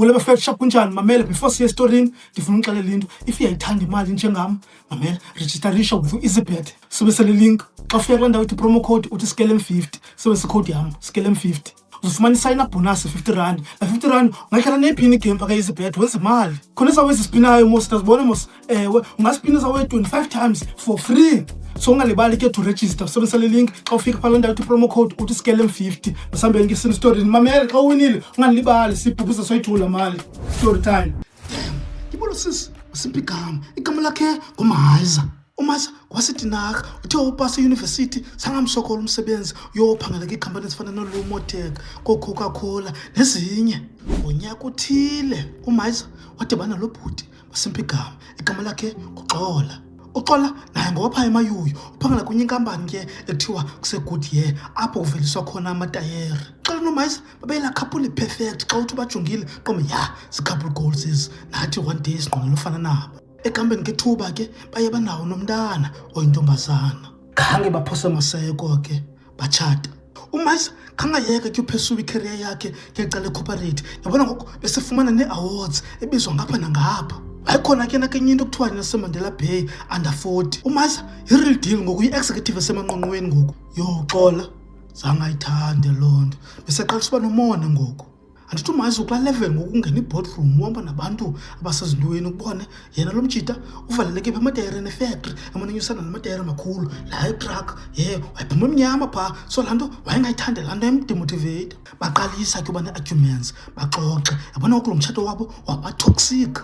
Kule bafethu, sharp, kunjani? Mamela, before siye esitorini, ndifuna uxelela into. If uyayithanda imali njengam, mamela, registerisha with u-EasyBet. Sebenzisa le link. Xa ufika kulaa ndawo ithi promo code, uthi skelem 50. Sebenzisa ikhowudi yam, skelem 50, uzofumana i-sign up bonus R50. La R50 ungayihlala neyiphini igame phaka EasyBet, wenza imali. Khona izawe ezispinayo mos, ndazibona mos. Ewe, ungaspina izawe 25 times for free. So ungalibali ke to register, usebenzisa le link. Xa ufika phaa loo ndawo ithi promo code, uthi skelem 50. Masihambeni ke sini storini. Mamela, xa uwinile ungalibali, sibhubhisa soyithula mali. Story time. Damn, yibolo sisi usimpa igama. Igama lakhe nguMayiza. UMayiza ngwaseTinarha. Uthe upasa eyunivesithi, sangamsokola umsebenzi, uyophangela kwiikhampani ezifana noLumotech, kooCoca-Cola nezinye. Ngonyaka uthile uMayiza wadibana nalo bhuti basimpa igama. Igama lakhe nguXola. UXola naye ngowapha eMayuyu, uphangela kwenye inkampani ke ekuthiwa kuseGoodyear, apho kuveliswa khona amatayere. Xola noMayiza babeyilaa couple perfect. Xa uthi bajongile qombe ya, zii-couple goals ezi, nathi one day sinqwenela ufana nabo. Ekuhambeni kethuba ke baye banawo nomntana oyintombazana. Khange baphose maseko ke, batshata. UMayiza khangayeka ke u-pursue i-career yakhe ngecala e-corporate. Yabona ngoku besefumana nee-awards, ebizwa ngapha nangapha. Wayekhona ke nakenye into ekuthiwa naseMandela Bay under 40. UMayiza yi-real deal ngoku, yi-executive esemanqwanqweni ngoku. Yho, Xola zange ayithande loo nto, beseqalisa uba nomona ngoku. Andithi uMayiza ukulaa level ngoku, ungena i-boardroom, uhamba nabantu abasezintweni, ukubone yena lo mjita uvaleleke pha ematayereni efactory, emane enyusana namatayere amakhulu laa itruck ye wayephuma emnyama phaa. So laa nto wayengayithandi, laa nto yayimdemotivate. Baqalisa ke uba nee-arguments, baxoxe. Yabona ngoku lo mtshato wabo waba-toxic.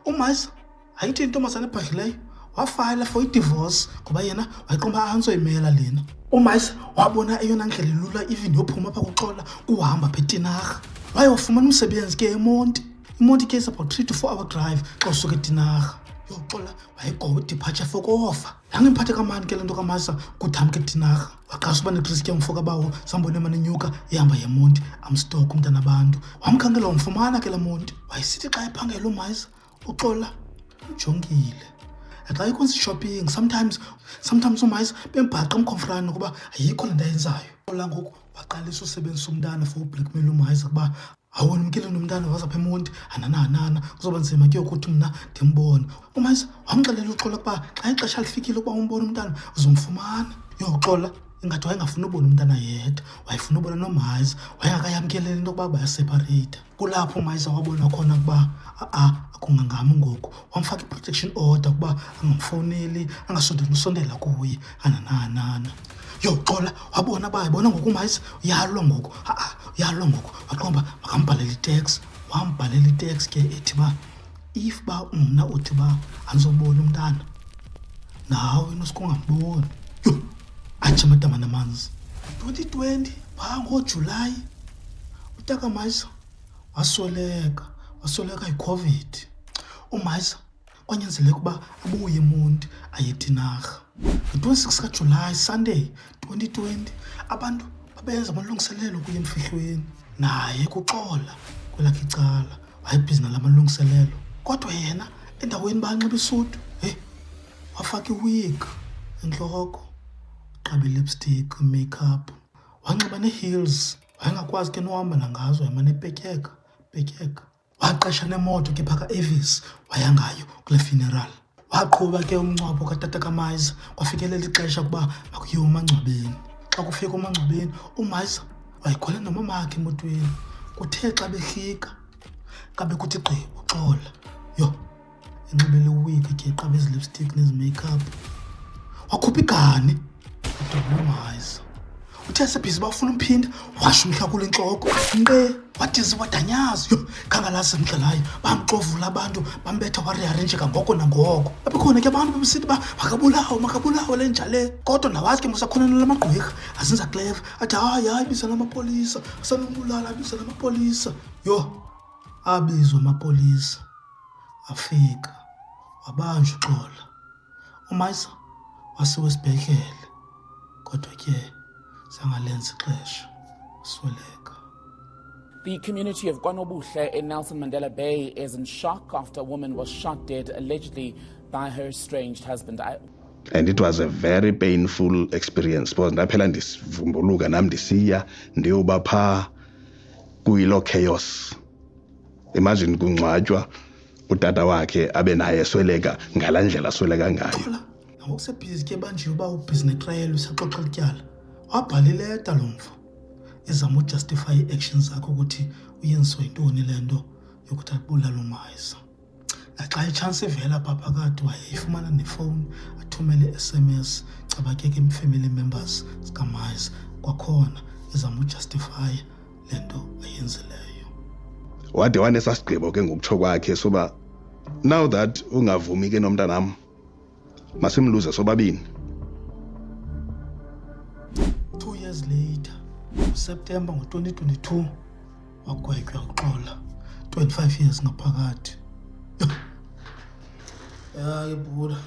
UMayiza ayithi intombazana ebhadlileyo, wafayila for i-divorce ngoba yena wayiqomba andizoyimela lena. UMayiza wabona eyona ndlela ilula even yophuma apha kuXola kuhamba apha eTinarha. Waye wafumana umsebenzi ke eMonti. IMonti ke is about 3 to 4 hour drive xa usuka eTinarha. Yoxola wayegowa i-departure fokofa. Yangimphathe kamani ke le nto kaMayiza kudamka eTinarha. Waqalisa uba ne-risk ke umfo kabawo, sambona emane enyuka ehamba yeMonti, amstalke umntana abantu. Wamkhangela, wamfumana ke laa Monti. Wayesithi xa ephangela uMayiza, uXola ujongile. Xa ekwenza i-shopping sometimes uMayiza bembhaqa, emconfronte ukuba ayikho le nto ayenzayo. Xola ngoku waqalisa usebenzisa umntana for ublackmail uMayiza ukuba awona umkile nomntana waza apha eMonti, hanana hanana, kuzoba nzima ke ukuthi mna ndimbone. UMayiza wamxelela uXola ukuba xa ixesha lifikile ukuba umbone umntana, uzomfumana. Yho, Xola ingathi wayengafuni ubona umntana yedwa, wayefuna ubona noMayiza. Wayengakayamkeleli into yokuba bayasepareyitha. Kulapho uMayiza wabona khona ukuba a-a, akungangami ngoku. Wamfaka i-protection order ukuba angamfowuneli, angasondeli nosondela kuye, hanana hanana. Yho, Xola wabona uba yabona ngoku uMayiza uyalwa ngoku, a-a, uyalwa ngoku. Waqonda uba makambhalele iteksi. Wambhalela iteksi ke ethi uba if uba mna uthi uba andizobona umntana, nawe inosuke ungamboni. Yho, atsho amadama namanzi. 2020 phaa ngoJulayi utata Mayiza wasweleka, wasweleka yiCOVID. UMayiza kwanyanzeleka ukuba abuye eMonti aye eTinarha. Nge-26 kaJulayi, Sunday, 2020, abantu babenza amalungiselelo ukuya emfihlweni. Naye kuXola kwelakhe icala wayebhizi nala malungiselelo, kodwa yena endaweni banxiba isutu, heyi, wafaka iwig entloko, qaba i-lipstick, i-makeup, wanxiba nee-heels. Wayengakwazi ke nohamba nangazo, wayemane epetyeka petyeka. Waqesha nemoto ke phaa ka-Avis, waya ngayo kule funeral. Waqhuba ke umngcwabo katata kaMayiza. Kwafikelela ixesha ukuba makuyiwe emangcwabeni. Xa kufika emangcwabeni, uMayiza wayekhwele nomamakhe emotweni. Kuthe xa behlika, kabe kuthi gqi uXola. Yho, enxibe le wig ke, qaba ezi lipstick nezi makeup. Wakhupha igani, wadubula uMayiza. Uthe esebhizi bafuna umphinda, washo umhlakulo entloko nqe, wadiza, wadanyaza. Yho, khangalazi emdlalayo, bamxovula abantu, bambetha, warearrangeka ngoko nangoko. Babekhona ke abantu bebesithi uba makabulawe, makabulawe le nja le, kodwa nawazi ke musakhona nala magqwirha azenza clever, athi hayi hayi, bizela amapolisa, asanombulala, bizela amapolisa. Yho, abizwa amapolisa, afika, wabanjwa uXola. UMayiza wasiwa esibhedlele, kodwa ke zangalenza ixesha, wasweleka. The community of KwaNobuhle in Nelson Mandela Bay is in shock after a woman was shot dead allegedly by her estranged husband. And it was a very painful experience because ndaphela ndisivumbuluka nam, ndisiya ndiyoba phaa kuyiloo chaos. Imagine kungcwatywa utata wakhe abe naye esweleka ngalaa ndlela asweleka ngayo. Xola, nangoku sebhizi ke banjiwe uba ubhizi netrayela, usaxoxa lityala. Wabhala ileta lo mfo ezama ujustify ii-actions zakhe, ukuthi uyenziwe yintoni le nto yokuthi abulale uMayisa. Naxa itshansi ivela phaa phakathi, wayeyifumana nefowuni, athumele i-SMS caba ke ke family members zikaMayisa, kwakhona ezama ujustify le nto ayenzileyo. Wade wanesasigqibo ke ngokutsho kwakhe soba now that ungavumi ke nomntanam, masimluze sobabini. 2 years later, uSeptemba ngo-2022, wagwetywa uXola 25 years ngaphakathi. Ya ke bhuda.